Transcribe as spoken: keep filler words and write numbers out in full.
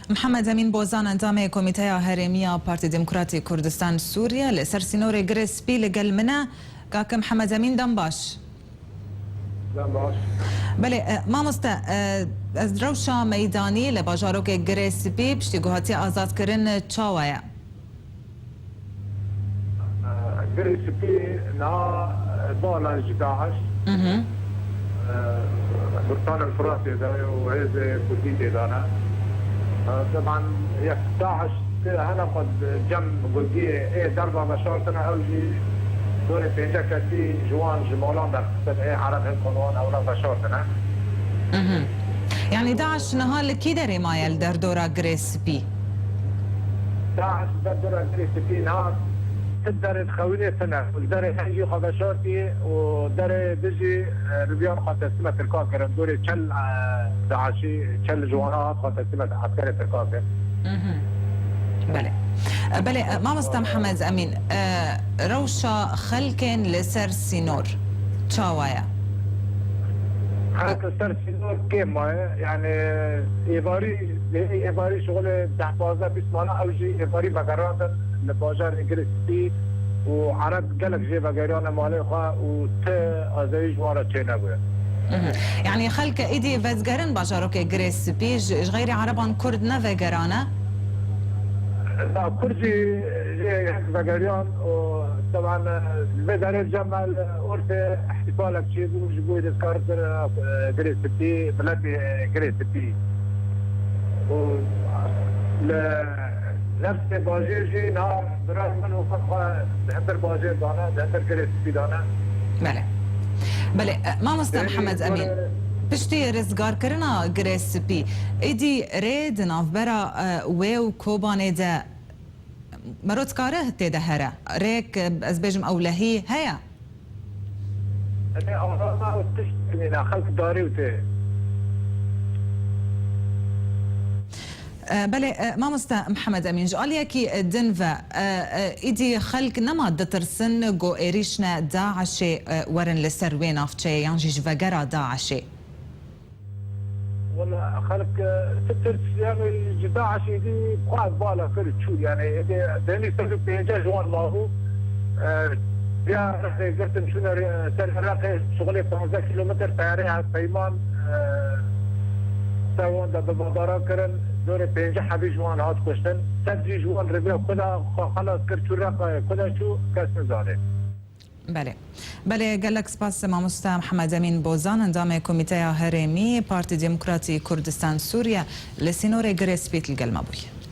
Mihemed Emîn Bozan, endamê Komîteya Herêmî ya Partî Demokratî Kurdistan Sûriye, li ser sînorê Girê Spî li gel min e. Kak Mihemed Emîn, dem baş. Dem baş. Belê, e, mamoste, e, ez rewşa meydanî li bajarokê Girê Spî piştî ku hatiye azadkirin çawa ye? Girê Spî niha bala ji DAIŞ, Mhm. Burkan el Firatê de û hêzê Kurdî tê de ne. Teban yek DAIŞ hene xwe cem gundiyê ê derva veşartine, ew jî dorê pênce kesî ji wan ji malan derxistin, ê Ereb hin konwan ewna veşartine. Mhm. Yanî DAIŞ niha li kî derê maye li derdora Girê Spî? DAIŞ li derdora Girê Spî niha ti derê dixewînê tune. Li derê hin jî xwe veşartî û derê din jî, e, li viyan xwe teslîme Tirkan kirin. Dorê çel, e, DAIŞî, çel ji wana hat xwe teslîme eskerê Tirkan kir. Mhm. Belê. E, belê, e, mamosta Mihemed Emîn, e, rewşa xelkên li ser sînor çawa ye? Xelk li ser sînor kêm maye. Yani êvarî, êvarî şixulê deh, pazdeh, bîst mala ew jî êvarî vegerandin li bajarê Girê Spî û Ereb gelek jê vegeriyane malê xwe û ti azayî ji wan re çênebûye. Mhm. Yani xelk êdî vedigerin bajarokê Girê Spî, ji, ji xeyrê Ereban Kurd nevegerane? Na, Kurd jî jê yek vegeriyan û teban li vê derê cem me li Urfê îhtîfalek çêbû ji bo rizgarkirina, e, Girê Spî, miletê Girê Spî. Û li nefsê bajêr jî niha birayê min û xwe, xwe di hundir bajêr dane, di hundir Girê Spî dane. Belê. Belê, e, mamosta Mihemed Emîn, piştî rizgarkirina Girê Spî, êdî rê di navbera, e, wê û Kobanê de mero dikare tê de here? Rêk, e, ez bêjim ewlehî heye? Em ê arama û tişt nîne, xelk darî û tê. E, belê, e, mamoste Mihemed Emîn, ji aliyekî, e, din ve, e, e, îdî xelk nema ditirsin ku êrîşine DAIŞê, e, werin li ser wê navçeyê yan jî ji vegera DAIŞê? Wela xelk, e, ti tirs, yani ji DAIŞê dî xwe bala kir û çû, yani êdî denî sed û pêncî ji wan mabû. E, ya Reqê girtin çûne re-, ser Reqê, şixulê panzdeh kîlometr teyarê hat peyman, e, ser wan de bombebaran kirin, dorê pêncî hebî ji wan hat kuştin. Sed jî ji wan rêviya ku da xwe xelas kir, çû Reqayê, ku da çû kes nizane. Belê. Belê, gelek spas mamoste Mihemed Emîn Bozan, endamê Komîteya Herêmî Partî Demokratî Kurdistan Sûriye li sînorê Girê Spî li gel me bûye.